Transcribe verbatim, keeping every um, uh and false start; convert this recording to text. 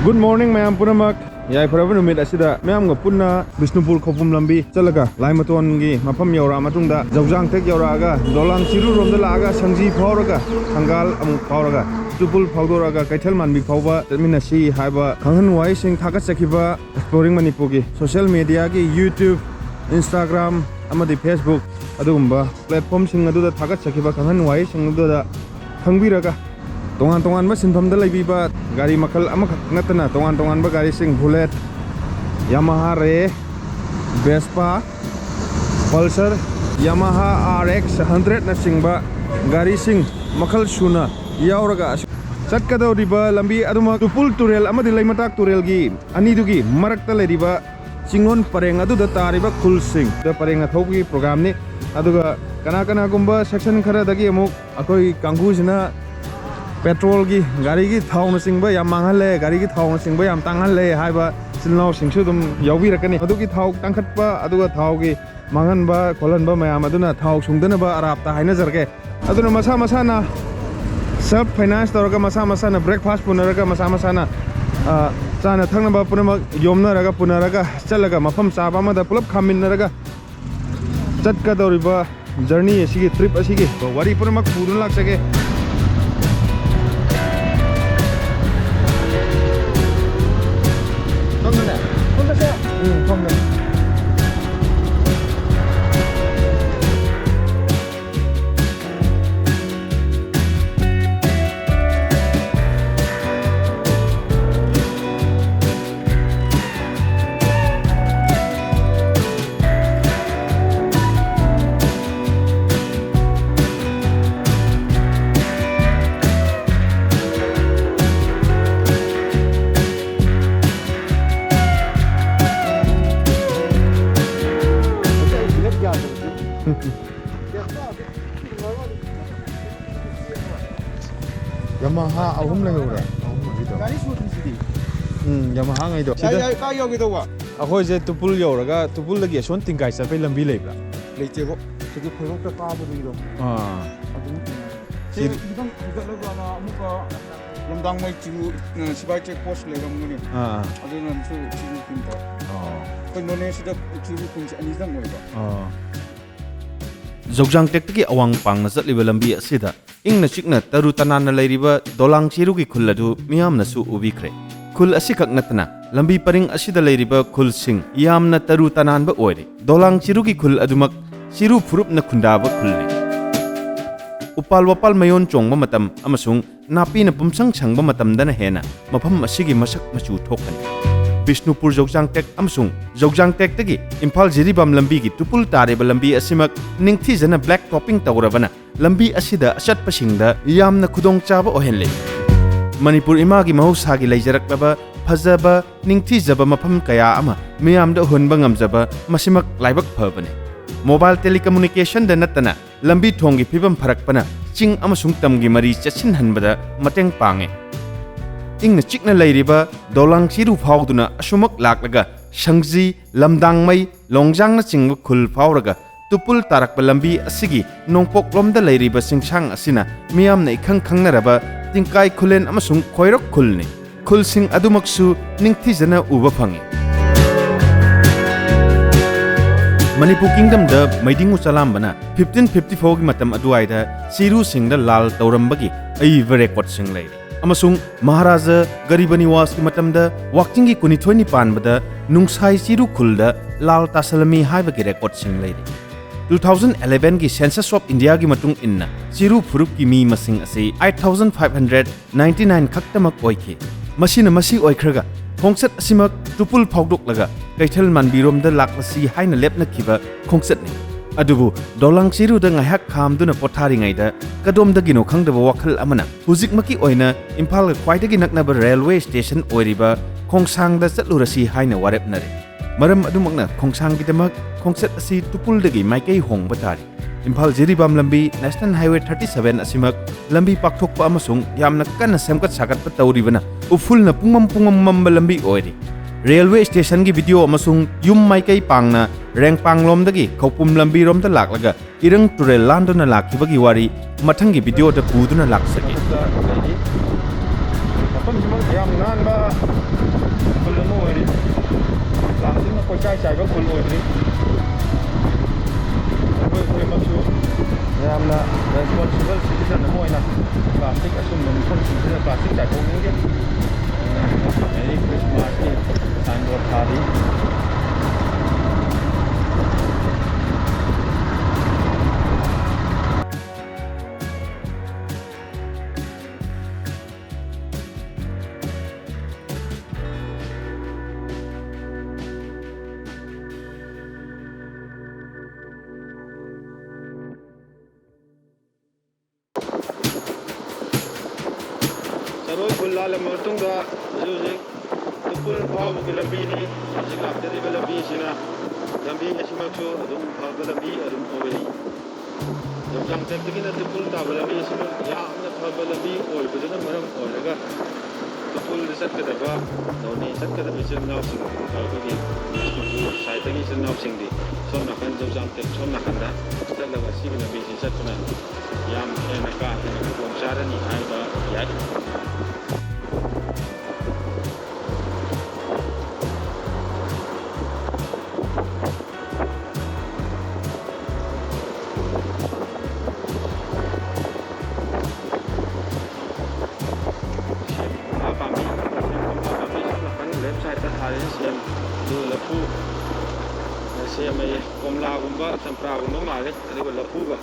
Good morning, ꯃꯌꯥꯝ ꯄꯨꯝꯅꯃꯛ꯫ ꯌꯥꯏꯐꯔꯕ ꯅꯨꯃꯤꯠ ꯑꯁꯤꯗ ꯃꯌꯥꯝꯒ ꯄꯨꯟꯅ ꯕꯤꯁꯅꯨꯄꯨꯔ ꯈꯧꯄꯨꯝ ꯂꯝꯕꯤ ꯆꯠꯂꯒ ꯂꯥꯏꯃꯇꯣꯟꯒꯤ ꯃꯐꯝ ꯌꯧꯔꯛꯑ ꯃꯇꯨꯡꯗ, ꯖꯧꯖꯥꯡ ꯇꯦꯛ ꯌꯧꯔꯛꯑꯒ, ꯗꯣꯂꯥꯡ ꯆꯤꯔꯨꯔꯣꯝꯗ ꯂꯥꯛꯑꯒ, ꯁꯪꯖꯤ ꯐꯥꯎꯔꯒ, ꯊꯪꯒꯥꯜ ꯑꯃꯨꯛ ꯐꯥꯎꯔꯒ, ꯇꯨꯄꯨꯜ ꯐꯥꯎꯗꯣꯔꯛꯑꯒ, ꯀꯩꯊꯦꯜ ꯃꯥꯟꯕꯤ ꯐꯥꯎꯕ ꯆꯠꯃꯤꯟꯅꯁꯤ ꯍꯥꯏꯕ ꯈꯪꯍꯟ ꯋꯥꯍꯩꯁꯤꯡ ꯊꯥꯒꯠꯆꯈꯤꯕ Exploring ꯃꯅꯤꯄꯨꯔꯒꯤ social mediaꯒꯤ YouTube, Instagram ꯑꯃꯗꯤ Facebook, ꯑꯗꯨꯒꯨꯝꯕ platformꯁꯤꯡ ꯑꯗꯨꯗ ꯊꯥꯒꯠꯆꯈꯤꯕ ꯈꯪꯍꯟ ꯋꯥꯍꯩꯁꯤꯡ ꯑꯗꯨꯗ ꯈꯪꯕꯤꯔꯒ, ꯇꯣꯉꯥꯟ ꯇꯣꯉꯥꯟꯕ ꯁꯤꯟꯐꯝꯗ ꯂꯩꯕꯤꯕ ꯒꯥꯔꯤ ꯃꯈꯜ ꯑꯃꯈꯛ ꯅꯠꯇꯅ ꯇꯣꯉꯥꯟ ꯇꯣꯉꯥꯟꯕ ꯒꯥꯔꯤꯁꯤꯡ, Bullet, Yamaha Ray, Vespa, Pulsar, Yamaha R X hundredꯅꯆꯤꯡꯕ ꯒꯥꯔꯤꯁꯤꯡ ꯃꯈꯜ ꯁꯨꯅ ꯌꯥꯎꯔꯒ ꯆꯠꯀꯗꯧꯔꯤꯕ ꯂꯝꯕꯤ ꯑꯗꯨꯃꯛ ꯇꯨꯄꯨꯜ ꯇꯨꯔꯦꯜ ꯑꯃꯗꯤ ꯂꯩꯃꯇꯥꯛ ꯇꯨꯔꯦꯜꯒꯤ ꯑꯅꯤꯗꯨꯒꯤ ꯃꯔꯛꯇ ꯂꯩꯔꯤꯕ ꯆꯤꯡꯂꯣꯟ ꯄꯔꯦꯡ ꯑꯗꯨꯗ ꯇꯥꯔꯤꯕ ꯈꯨꯜꯁꯤꯡꯗ ꯄꯔꯦꯡ ꯑꯊꯧꯕꯒꯤ programꯅꯤ꯫ ꯑꯗꯨꯒ ꯀꯅꯥ ꯀꯅꯥꯒꯨꯝꯕ section ꯈꯔꯗꯒꯤ ꯑꯃꯨꯛ ꯑꯩꯈꯣꯏ ꯀꯥꯡꯕꯨꯁꯤꯅ petrolꯒꯤ, ꯒꯥꯔꯤꯒꯤ ꯊꯥꯎꯅꯆꯤꯡꯕ ꯌꯥꯝ ꯃꯥꯡꯍꯜꯂꯦ, ꯒꯥꯔꯤꯒꯤ ꯊꯥꯎꯅꯆꯤꯡꯕ ꯌꯥꯝ ꯇꯥꯡꯍꯜꯂꯦ ꯍꯥꯏꯕ ꯏꯆꯤꯜ ꯏꯅꯥꯎꯁꯤꯡꯁꯨ ꯑꯗꯨꯝ ꯌꯥꯎꯕꯤꯔꯛꯀꯅꯤ꯫ ꯑꯗꯨꯒꯤ ꯊꯥꯎ ꯇꯥꯡꯈꯠꯄ, ꯑꯗꯨꯒ ꯊꯥꯎꯒꯤ ꯃꯥꯡꯍꯟꯕ ꯈꯣꯠꯍꯟꯕ ꯃꯌꯥꯝ ꯑꯗꯨꯅ ꯊꯥꯎ ꯁꯨꯡꯗꯅꯕ ꯑꯔꯥꯞꯇ ꯍꯥꯏꯅꯖꯔꯒꯦ꯫ ꯑꯗꯨꯅ ꯃꯁꯥ ꯃꯁꯥꯅ self finance ꯇꯧꯔꯒ, ꯃꯁꯥ ꯃꯁꯥꯅ breakfast ꯄꯨꯅꯔꯒ, ꯃꯁꯥ ꯃꯁꯥꯅ, ꯑ, ꯆꯥꯅ ꯊꯛꯅꯕ ꯄꯨꯝꯅꯃꯛ ꯌꯣꯝꯅꯔꯒ, ꯄꯨꯅꯔꯒ ꯆꯠꯂꯒ, ꯃꯐꯝ ꯆꯥꯕ ꯑꯃꯗ ꯄꯨꯂꯞ ꯈꯥꯃꯤꯟꯅꯔꯒ ꯆꯠꯀꯗꯧꯔꯤꯕ journey ꯑꯁꯤꯒꯤ, trip ꯑꯁꯤꯒꯤ ꯋꯥꯔꯤ ꯄꯨꯝꯅꯃꯛ ꯄꯨꯗꯨꯅ ꯂꯥꯛꯆꯒꯦ꯫ ꯁꯣꯝꯗꯅꯦ? ꯁꯣꯝꯗꯁꯦ? ꯎꯝ, ꯁꯣꯝꯗ꯫ Yamaha ꯑꯍꯨꯝ ꯂꯩꯍꯧꯔꯦ꯫ ꯑꯍꯨꯝ ꯃꯔꯤꯗꯣ꯫ ꯒꯥꯔꯤ ꯁꯨꯗ꯭ꯔꯤꯁꯤꯗꯤ꯫ ꯎꯝ, Yamaha ꯉꯩꯗꯣ꯫ ꯌꯥꯏ, ꯁꯤꯗ ꯌꯥꯏ, ꯀꯥꯏ ꯌꯧꯒꯦ ꯇꯧꯕ? ꯑꯩꯈꯣꯏꯁꯦ ꯇꯨꯄꯨꯜ ꯌꯧꯔꯒ, ꯇꯨꯄꯨꯜꯗꯒꯤ ꯑꯁꯣꯟ ꯇꯤꯡꯀꯥꯏ ꯆꯠꯄꯩ ꯂꯝꯕꯤ ꯂꯩꯕ꯭ꯔꯥ? ꯂꯩꯇꯦꯕꯣ꯫ ꯁꯤꯗꯤ ꯈꯣꯏꯔꯣꯛꯇ ꯀꯥꯕꯗꯨꯒꯤꯗꯣ꯫ ꯑꯥ꯫ ꯑꯗꯨꯝ ꯁꯤ ꯁꯤ ꯈꯤꯇꯪ ꯍꯦꯟꯒꯠꯂꯒ ꯑꯃꯨꯛꯀ ꯂꯝꯗꯥꯡꯃꯩ ꯆꯤꯔꯨ, ꯑ, ꯁꯤꯕꯥꯏ check post ꯂꯩꯔꯝꯒꯅꯤ꯫ ꯑꯥ, ꯑꯥ꯫ ꯑꯗꯨꯅꯁꯨ ꯆꯤꯔꯨ ꯈꯨꯟ ꯇꯧ꯫ ꯑꯣ꯫ ꯑꯩꯈꯣꯏ ꯅꯣꯅꯦꯁꯤꯗ ꯆꯤꯔꯨ ꯈꯨꯟꯁꯦ ꯑꯅꯤꯗꯪ ꯑꯣꯏꯕ꯫ ꯑꯣ꯫ ꯖꯧꯖꯥꯡ ꯇꯦꯛꯇꯒꯤ ꯑꯋꯥꯡ ꯄꯥꯡꯅ ꯆꯠꯂꯤꯕ ꯂꯝꯕꯤ ꯑꯁꯤꯗ ꯏꯪꯅ ꯆꯤꯛꯅ ꯇꯔꯨ ꯇꯅꯥꯟꯅ ꯂꯩꯔꯤꯕ ꯗꯣꯂꯥꯡ ꯆꯤꯔꯨꯒꯤ ꯈꯨꯜ ꯑꯗꯨ ꯃꯤꯌꯥꯝꯅꯁꯨ ꯎꯕꯤꯈ꯭ꯔꯦ꯫ ꯈꯨꯜ ꯑꯁꯤꯈꯛ ꯅꯠꯇꯅ ꯂꯝꯕꯤ ꯄꯔꯤꯡ ꯑꯁꯤꯗ ꯂꯩꯔꯤꯕ ꯈꯨꯜꯁꯤꯡ ꯌꯥꯝꯅ ꯇꯔꯨ ꯇꯅꯥꯟꯕ ꯑꯣꯏꯔꯦ꯫ ꯗꯣꯂꯥꯡ ꯆꯤꯔꯨꯒꯤ ꯈꯨꯜ ꯑꯗꯨꯃꯛ ꯆꯤꯔꯨ ꯐꯨꯔꯨꯞꯅ ꯈꯨꯟꯗꯥꯕ ꯈꯨꯜꯅꯤ꯫ ꯎꯄꯥꯜ ꯋꯥꯄꯥꯜ ꯃꯌꯣꯟ ꯆꯣꯡꯕ ꯃꯇꯝ ꯑꯃꯁꯨꯡ ꯅꯥꯄꯤꯅ ꯄꯨꯝꯁꯪ ꯁꯪꯕ ꯃꯇꯝꯗꯅ ꯍꯦꯟꯅ ꯃꯐꯝ ꯑꯁꯤꯒꯤ ꯃꯁꯛ ꯃꯆꯨ ꯊꯣꯛꯀꯅꯤ꯫ ꯕꯤꯁꯅꯨꯄꯨꯔ ꯖꯧꯖꯥꯡ ꯇꯦꯛ ꯑꯃꯁꯨꯡ ꯖꯧꯖꯥꯡ ꯇꯦꯛꯇꯒꯤ ꯏꯝꯐꯥꯜ ꯖꯤꯔꯤꯕꯥꯝ ꯂꯝꯕꯤꯒꯤ ꯇꯨꯄꯨꯜ ꯇꯥꯔꯤꯕ ꯂꯝꯕꯤ ꯑꯁꯤꯃꯛ ꯅꯤꯡꯊꯤꯖꯅ black topping ꯇꯧꯔꯕꯅ ꯂꯝꯕꯤ ꯑꯁꯤꯗ ꯑꯆꯠꯄꯁꯤꯡꯗ ꯌꯥꯝꯅ ꯈꯨꯗꯣꯡꯆꯥꯕ ꯑꯣꯏꯍꯜꯂꯤ꯫ ꯃꯅꯤꯄꯨꯔ ꯏꯃꯥꯒꯤ ꯃꯍꯧꯁꯥꯒꯤ ꯂꯩꯖꯔꯛꯂꯕ ꯐꯖꯕ ꯅꯤꯡꯊꯤꯖꯕ ꯃꯐꯝ ꯀꯌꯥ ꯑꯃ ꯃꯤꯌꯥꯝꯗ ꯎꯍꯟꯕ ꯉꯝꯖꯕ ꯃꯁꯤꯃꯛ ꯂꯥꯏꯕꯛ ꯐꯕꯅꯤ꯫ Mobile telecommunicationꯗ ꯅꯠꯇꯅ ꯂꯝꯕꯤ ꯊꯣꯡꯒꯤ ꯐꯤꯕꯝ ꯐꯔꯛꯄꯅ ꯆꯤꯡ ꯑꯃꯁꯨꯡ ꯇꯝꯒꯤ ꯃꯔꯤ ꯆꯦꯠꯁꯤꯟꯍꯟꯕꯗ ꯃꯇꯦꯡ ꯄꯥꯡꯉꯤ꯫ ꯏꯪꯅ ꯆꯤꯛꯅ ꯂꯩꯔꯤꯕ ꯗꯣꯂꯥꯡ ꯆꯤꯔꯨ ꯐꯥꯎꯗꯨꯅ ꯑꯁꯨꯃꯛ ꯂꯥꯛꯂꯒ ꯁꯪꯖꯤ, ꯂꯝꯗꯥꯡꯃꯩ, ꯂꯣꯡꯖꯥꯡꯅꯆꯤꯡꯕ ꯈꯨꯜ ꯐꯥꯎꯔꯒ ꯇꯨꯄꯨꯜ ꯇꯥꯔꯛꯄ ꯂꯝꯕꯤ ꯑꯁꯤꯒꯤ ꯅꯣꯡꯄꯣꯛꯂꯣꯝꯗ ꯂꯩꯔꯤꯕ ꯆꯤꯡꯁꯥꯡ ꯑꯁꯤꯅ ꯃꯤꯌꯥꯝꯅ ꯏꯈꯪ ꯈꯪꯅꯔꯕ ꯇꯤꯡꯀꯥꯏ ꯈꯨꯂꯦꯟ ꯑꯃꯁꯨꯡ ꯈꯣꯏꯔꯣꯛ ꯈꯨꯜꯅꯤ꯫ ꯈꯨꯜꯁꯤꯡ ꯑꯗꯨꯃꯛꯁꯨ ꯅꯤꯡꯊꯤꯖꯅ ꯎꯕ ꯐꯪꯉꯤ꯫ ꯃꯅꯤꯄꯨꯔ ꯀꯤꯡꯗꯝꯗ ꯃꯩꯗꯤꯡꯉꯨ ꯆꯂꯥꯝꯕꯅ fifteen fifty fourꯒꯤ ꯃꯇꯝ ꯑꯗꯨꯋꯥꯏꯗ ꯆꯤꯔꯨꯁꯤꯡꯗ ꯂꯥꯜ ꯇꯧꯔꯝꯕꯒꯤ ꯑꯏꯕ recordꯁꯤꯡ ꯂꯩꯔꯤ꯫ ꯑꯃꯁꯨꯡ ꯃꯍꯥꯔꯥꯖꯥ ꯒꯔꯤꯕ ꯅꯤꯋꯥꯖꯀꯤ ꯃꯇꯝꯗ ꯋꯥꯛꯆꯤꯡꯒꯤ ꯀꯨꯟꯅꯤꯊꯣꯏꯅꯤ ꯄꯥꯟꯕꯗ ꯅꯨꯡꯁꯥꯏ ꯆꯤꯔꯨ ꯈꯨꯜꯗ ꯂꯥꯜ ꯇꯥꯁꯜꯂꯝꯃꯤ ꯍꯥꯏꯕꯒꯤ recordꯁꯤꯡ ꯂꯩꯔꯤ꯫ Two thousand elevenꯒꯤ Census of Indiaꯒꯤ ꯃꯇꯨꯡ ꯏꯟꯅ ꯆꯤꯔꯨ ꯐꯨꯔꯨꯞꯀꯤ ꯃꯤ ꯃꯁꯤꯡ ꯑꯁꯤ eight thousand five hundred ninety nine ꯈꯛꯇꯃꯛ ꯑꯣꯏꯈꯤ꯫ ꯃꯁꯤꯅ ꯃꯁꯤ ꯑꯣꯏꯈ꯭ꯔꯒ ꯈꯣꯡꯆꯠ ꯑꯁꯤꯃꯛ ꯇꯨꯄꯨꯜ ꯐꯥꯎꯗꯣꯛꯂꯒ ꯀꯩꯊꯦꯜ ꯃꯥꯟꯕꯤꯔꯣꯝꯗ ꯂꯥꯛꯂꯁꯤ ꯍꯥꯏꯅ ꯂꯦꯞꯅꯈꯤꯕ ꯈꯣꯡꯆꯠꯅꯤ꯫ ꯑꯗꯨꯕꯨ ꯗꯣꯂꯥꯡ ꯆꯤꯔꯨꯗ ꯉꯥꯏꯍꯥꯛ ꯈꯥꯝꯗꯨꯅ ꯄꯣꯊꯥꯔꯤꯉꯩꯗ ꯀꯗꯣꯝꯗꯒꯤꯅꯣ ꯈꯪꯗꯕ ꯋꯥꯈꯜ ꯑꯃꯅ ꯍꯧꯖꯤꯛꯃꯛꯀꯤ ꯑꯣꯏꯅ ꯏꯝꯐꯥꯜꯒ ꯈ꯭ꯋꯥꯏꯗꯒꯤ ꯅꯛꯅꯕ railway station ꯑꯣꯏꯔꯤꯕ ꯈꯣꯡꯁꯥꯡꯗ ꯆꯠꯂꯨꯔꯁꯤ ꯍꯥꯏꯅ ꯋꯥꯔꯦꯞꯅꯔꯦ꯫ ꯃꯔꯝ ꯑꯗꯨꯃꯛꯅ ꯈꯣꯡꯁꯥꯡꯒꯤꯗꯃꯛ ꯈꯣꯡꯆꯠ ꯑꯁꯤ ꯇꯨꯄꯨꯜꯗꯒꯤ ꯃꯥꯏꯀꯩ ꯍꯣꯡꯕ ꯇꯥꯔꯤ꯫ ꯏꯝꯐꯥꯜ ꯖꯤꯔꯤꯕꯥꯝ ꯂꯝꯕꯤ National Highway thirty seven ꯑꯁꯤꯃꯛ ꯂꯝꯕꯤ ꯄꯥꯛꯊꯣꯛꯄ ꯑꯃꯁꯨꯡ ꯌꯥꯝꯅ ꯀꯟꯅ ꯁꯦꯝꯒꯠ ꯁꯥꯒꯠꯄ ꯇꯧꯔꯤꯕꯅ ꯎꯐꯨꯜꯅ ꯄꯨꯡꯃꯝ ꯄꯨꯡꯃꯝ ꯃꯝꯕ ꯂꯝꯕꯤ ꯑꯣꯏꯔꯤ꯫ Railway stationꯒꯤ video ꯑꯃꯁꯨꯡ ꯌꯨꯝ ꯃꯥꯏꯀꯩ ꯄꯥꯡꯅ ꯔꯦꯡꯄꯥꯡꯂꯣꯝꯗꯒꯤ ꯈꯧꯄꯨꯝ ꯂꯝꯕꯤꯔꯣꯝꯗ ꯂꯥꯛꯂꯒ ꯏꯔꯪ ꯇꯨꯔꯦꯜ ꯂꯥꯟꯗꯨꯅ ꯂꯥꯛꯈꯤꯕꯒꯤ ꯋꯥꯔꯤ ꯃꯊꯪꯒꯤ videoꯗ ꯄꯨꯗꯨꯅ ꯂꯥꯛꯆꯒꯦ꯫ ꯑꯣꯏꯗ꯭ꯔꯤ꯫ ꯑꯩꯈꯣꯏ ꯑꯩꯈꯣꯏꯃꯛꯁꯨ ꯌꯥꯝꯅ responsible citizen ꯑꯃ ꯑꯣꯏꯅ plastic ꯑꯁꯨꯝꯕ ꯃꯐꯝꯁꯤꯡꯁꯤꯗ plastic ꯆꯥꯏꯊꯣꯛꯅꯤꯡꯗꯦ꯫ ꯑꯗꯨꯅ Merry Christmasꯀꯤ signboard ꯊꯥꯔꯤ꯫ ꯆꯔꯣꯏ ꯈꯨꯜ ꯂꯥꯜꯂꯕ ꯃꯇꯨꯡꯗ ꯍꯧꯖꯤꯛ ꯍꯧꯖꯤꯛ ꯎꯈ꯭ꯔꯨꯜ ꯐꯥꯎꯕꯒꯤ ꯂꯝꯕꯤꯅꯤ꯫ ꯍꯧꯖꯤꯛ ꯂꯥꯛꯆꯔꯤꯕ ꯂꯝꯕꯤꯁꯤꯅ, ꯂꯝꯕꯤ ꯑꯁꯤꯃꯛꯁꯨ ꯑꯗꯨꯝ ꯐꯕ ꯂꯝꯕꯤ ꯑꯗꯨꯝ ꯑꯣꯏꯔꯤ꯫ ꯂꯝꯖꯥꯡ ꯆꯠꯄꯒꯤꯅ ꯎꯈ꯭ꯔꯨꯜ ꯇꯥꯕ ꯂꯝꯕꯤ ꯑꯁꯤꯃ ꯌꯥꯝꯅ ꯐꯕ ꯂꯝꯕꯤ ꯑꯣꯏꯕꯗꯨꯅ ꯃꯔꯝ ꯑꯣꯏꯔꯒ ꯎꯈ꯭ꯔꯨꯜꯗ ꯆꯠꯀꯗꯕ, ꯅꯣꯅꯦ ꯆꯠꯀꯗꯕ ꯏꯆꯤꯜ ꯏꯅꯥꯎꯁꯤꯡ, ꯑꯩꯈꯣꯏꯒꯤ ꯕꯤꯁꯅꯨꯄꯨꯔ side ꯇꯒꯤ ꯏꯆꯤꯜ ꯏꯅꯥꯎꯁꯤꯡꯗꯤ ꯁꯣꯝ ꯅꯥꯀꯟ ꯆꯨꯔꯆꯥꯟꯄꯨꯔ ꯁꯣꯝ ꯅꯥꯀꯟꯗ ꯆꯠꯂꯒ ꯁꯤꯒꯤ ꯂꯝꯕꯤꯁꯤ ꯆꯠꯄꯅ ꯌꯥꯝ ꯍꯦꯟꯅ ꯀꯥ ꯍꯦꯟꯅ ꯈꯨꯗꯣꯡ ꯆꯥꯔꯅꯤ ꯍꯥꯏꯕ ꯌꯥꯏ꯫ ꯁꯦꯝ ꯀꯣꯝꯂꯥ ꯄꯥꯝꯕꯤ, ꯁꯦꯝ ꯀꯣꯝꯂꯥ ꯄꯥꯝꯕꯤ ꯁꯣꯝ ꯅꯥꯀꯟ left side ꯇ ꯊꯥꯔꯤꯁꯦ ꯁꯦꯝ, ꯑꯗꯨꯒ ꯂꯐꯨ, ꯁꯦꯝ ꯑꯌꯦ, ꯀꯣꯝꯂꯥꯒꯨꯝꯕ, ꯆꯝꯄ꯭ꯔꯥꯒꯨꯝꯕ ꯃꯥꯜꯂꯦ, ꯑꯗꯨꯒ ꯂꯐꯨꯒ꯫